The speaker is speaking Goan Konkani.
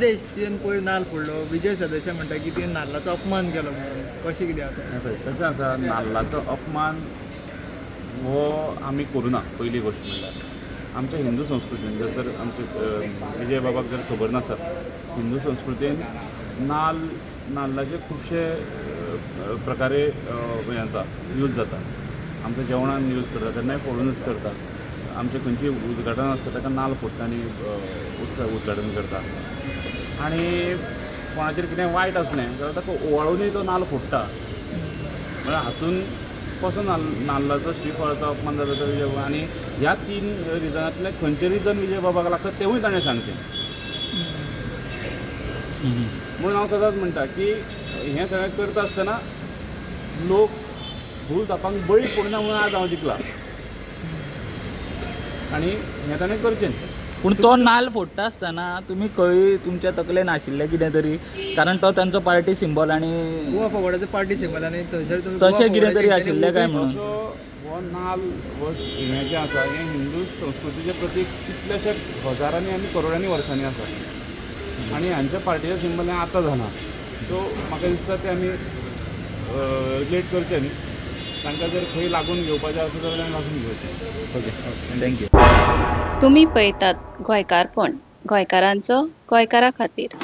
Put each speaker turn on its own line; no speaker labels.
सिद्धेश, तुवें पयर नाल्ल फोडलो. विजय सरदेसाय म्हणटा की तुवें नाल्लाचो अपमान केलो म्हणून. कशें कितें आतां?
हें पळय, कशें आसा, नाल्लाचो अपमान हो आमी करुना. पयली गोश्ट म्हणल्यार आमच्या हिंदू संस्कृतीन जर तर आमचे विजय बाबाक जर खबर नासत, हिंदू संस्कृतीन नाल्ल, नाल्लाचे खुबशे प्रकारे हें जाता, यूज जाता. आमच्या जेवणान यूज करता तेन्नाय फोडूनच करता. आमचें खंयचीय उद्घाटन आसता ताका नाल्ल फोडटा आनी उद्घाटन करता. आनी कोणाचेर कितें वायट आसलें जाल्यार ताका ओवाळुनूय तो नाल्ल फोडटा. म्हळ्यार हातून कसो नाल्लाचो, श्रीफळाचो अपमान जाता तो विजय बाबा. आनी ह्या तीन रिजनांतलें खंयचें रिजन विजय बाबाक लागता तेवूय ताणें सांगचें. म्हणून हांव सदांच म्हणटा की हें सगळें करता आसतना लोक भूल थापांक बळी पडना म्हणून आज हांव जिखला आनी हें ताणें करचें.
पूण तो नाल्ल फोडटा आसतना तुमी खंय तुमच्या तकलेन आशिल्लें कितें तरी, कारण तो तांचो पार्टी सिंबॉल आनी
गोवा फॉरवर्डाचो पार्टी सिंबल आनी थंयसर तुमी
तशें कितें तरी आशिल्लें काय म्हणून?
तसो हो नाल्ल हो हें जें आसा हें हिंदू संस्कृतीचें प्रतीक कितल्याश्या हजारांनी आनी करोडांनी वर्सांनी आसा आनी हांच्या पार्टीचें सिंबल हें आतां जालां. सो म्हाका दिसता तें आमी रिलेट करचें न्ही. तांकां जर खंय लागून घेवपाचें आसा जाल्यार तांकां लागून घेवचें.
Okay, thank you.
तुमी पळयतात गोंयकारपण, गोंयकारांचो गोंयकारा खातीर.